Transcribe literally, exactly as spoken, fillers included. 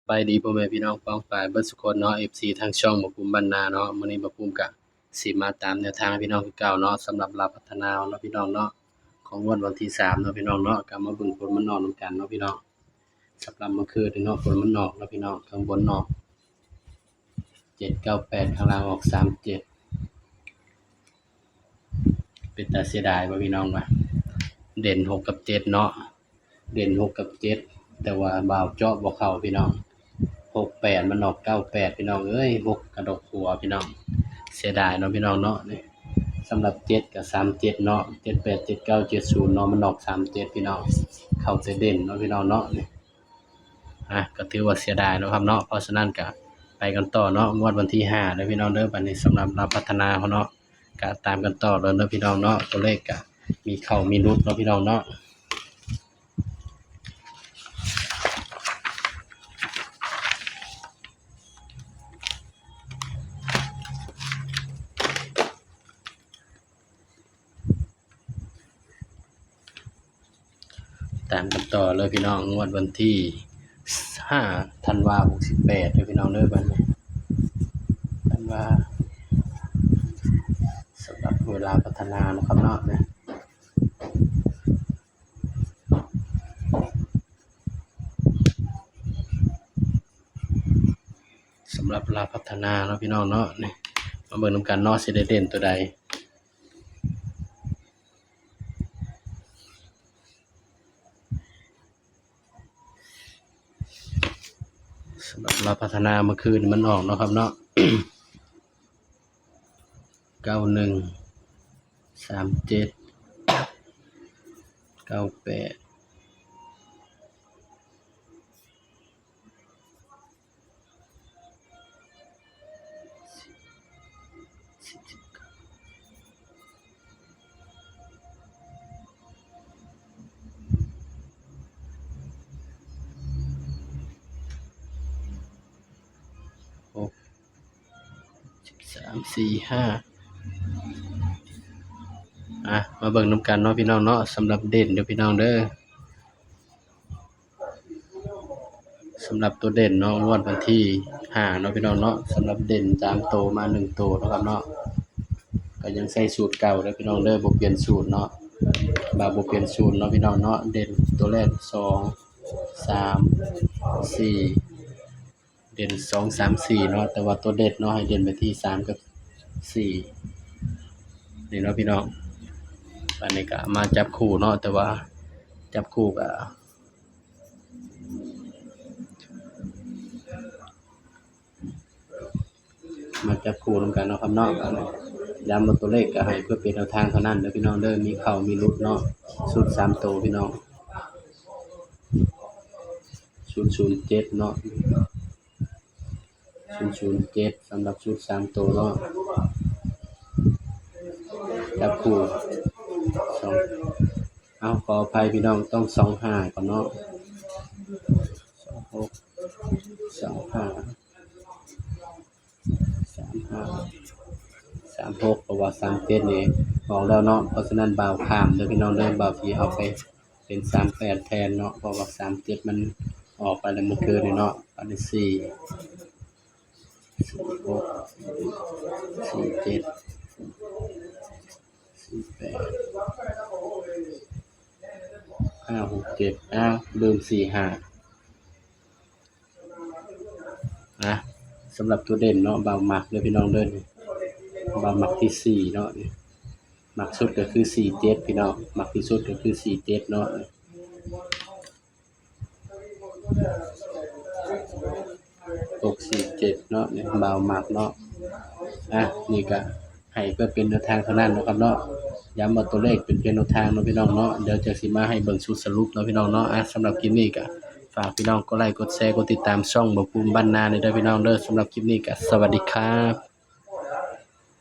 บายดีพ่อแม่พี่น้องป้องปายเบิดสุคนเนาะ เอฟซี ทางช่องบ่าวภูมิบ้านนาเนาะ มื้อนี้บ่าวภูมิกะสิมาตามแนวทางให้พี่น้องคือเก่าเนาะ สำหรับลาวพัฒนาเนาะพี่น้องเนาะ ของงวดวันที่สามเนาะพี่น้องเนาะ กะมาเบิ่งผลมันออกนำกันเนาะพี่น้อง สำหรับเมื่อคืนนี้เนาะ ผลมันออกเนาะพี่น้อง ข้างบนออก เจ็ดเก้าแปด ข้างล่างออก สามเจ็ด เป็นตาเสียดายบ่พี่น้องวะ เด่น หก กับ เจ็ด เนาะ เด่น หก กับ เจ็ด แต่ว่าบ่าวเจาะบ่เข้าพี่น้อง หกแปด มันออก เก้าแปด พี่น้องเอ้ย หก กระดกหัวพี่น้อง เสียดายเนาะพี่น้องเนาะ นี่ สำหรับ เจ็ด กับ สามเจ็ด เนาะ เจ็ดแปด เจ็ดเก้า เจ็ดศูนย์ เนาะ มันออก สามเจ็ด พี่น้อง เข้าแต่เด่นเนาะพี่น้องเนาะ นี่ อ่ะ ก็ถือว่าเสียดายเนาะครับเนาะ เพราะฉะนั้นก็ไปกันต่อเนาะ งวดวันที่ห้าเด้อพี่น้องเด้อ บัดนี้สำหรับลาวพัฒนาเขาเนาะ ก็ตามกันต่อเลยเนาะพี่น้องเนาะ ตัวเลขก็มีเข้ามีหลุดเนาะพี่น้องเนาะ ตามกันต่อเลยพี่น้อง งวดวันที่ห้าธันวา หกสิบแปดเด้อพี่น้องเด้อ บัดนี้ธันวา สำหรับเวลาพัฒนานะครับเนาะ นะ สำหรับลาวพัฒนาเนาะพี่น้องเนาะ นี่ มาเบิ่งนำกันเนาะ สิได้เด่นตัวใด สำหรับลาวพัฒนาเมื่อคืนมันออกเนาะครับเนาะ เก้าหนึ่ง สามเจ็ด เก้าแปด หก สิบสาม สี่ ห้า อ่ะ มาเบิ่งนำกันเนาะพี่น้องเนาะ สำหรับเด่นเด้อพี่น้องเด้อ สำหรับตัวเด่นเนาะ งวดวันที่ห้าเนาะพี่น้องเนาะ สำหรับเด่นสามตัวมาหนึ่งตัวเนาะครับเนาะ ก็ยังใช้สูตรเก่าเด้อพี่น้องเด้อ บ่เปลี่ยนสูตรเนาะ บ่าวบ่เปลี่ยนสูตรเนาะพี่น้องเนาะ เด่นตัวแรก สอง สาม สี่ เด่น สอง สาม สี่ เนาะ แต่ว่าตัวเด่นเนาะ ให้เด่นไปที่ สาม กับ สี่ นี่เนาะพี่น้อง อันนี้ก็มาจับคู่เนาะ แต่ว่าจับคู่ก็ มาจับคู่นำกันเนาะครับเนาะ ย้ำว่าตัวเลขก็ให้เพื่อเป็นแนวทางเท่านั้นเด้อพี่น้องเด้อ มีเข้ามีหลุดเนาะ ชุดสามตัวพี่น้อง ศูนย์ศูนย์เจ็ด เนาะ ศูนย์ศูนย์เจ็ด สำหรับชุดสามตัวเนาะ จับคู่ สอง เอ้า ขออภัยพี่น้อง ต้อง สองห้า ก่อนเนาะ สองหก สองห้า สามห้า สามหก เพราะว่า สามเจ็ด นี่ออกแล้วเนาะ เพราะฉะนั้นบ่าวข้ามเด้อพี่น้องเด้อ บ่าวสิเอาไปเป็น สามแปด แทนเนาะ เพราะว่า สามเจ็ด มันออกไปแล้วเมื่อคืนนี้เนาะ อันนี้ สี่ สี่หก สี่เจ็ด สี่แปด ห้าหกเจ็ด อ้าว ลืม สี่ห้า นะ สำหรับตัวเด่นเนาะ บ่าวมักเด้อพี่น้องเด้อ บ่าวมักที่ สี่ เนาะ มักสุดก็คือ สี่เจ็ด พี่น้อง มักที่สุดก็คือ สี่เจ็ด เนาะ หกสี่เจ็ด เนาะ เนี่ย บ่าวมักเนาะ อ่ะ นี่ก็ให้เพื่อเป็นแนวทางเท่านั้นเนาะครับเนาะ ย้ำว่าตัวเลขเป็นเพียงแนวทางเนาะพี่น้องเนาะ เดี๋ยวจะสิมาให้เบิ่งชุดสรุปเนาะพี่น้องเนาะ อ่ะ สำหรับคลิปนี้ก็ฝากพี่น้องกดไลค์ กดแชร์ กดติดตามช่องบ่าวภูมิบ้านนาเด้อพี่น้องเด้อ สำหรับคลิปนี้ก็สวัสดีครับ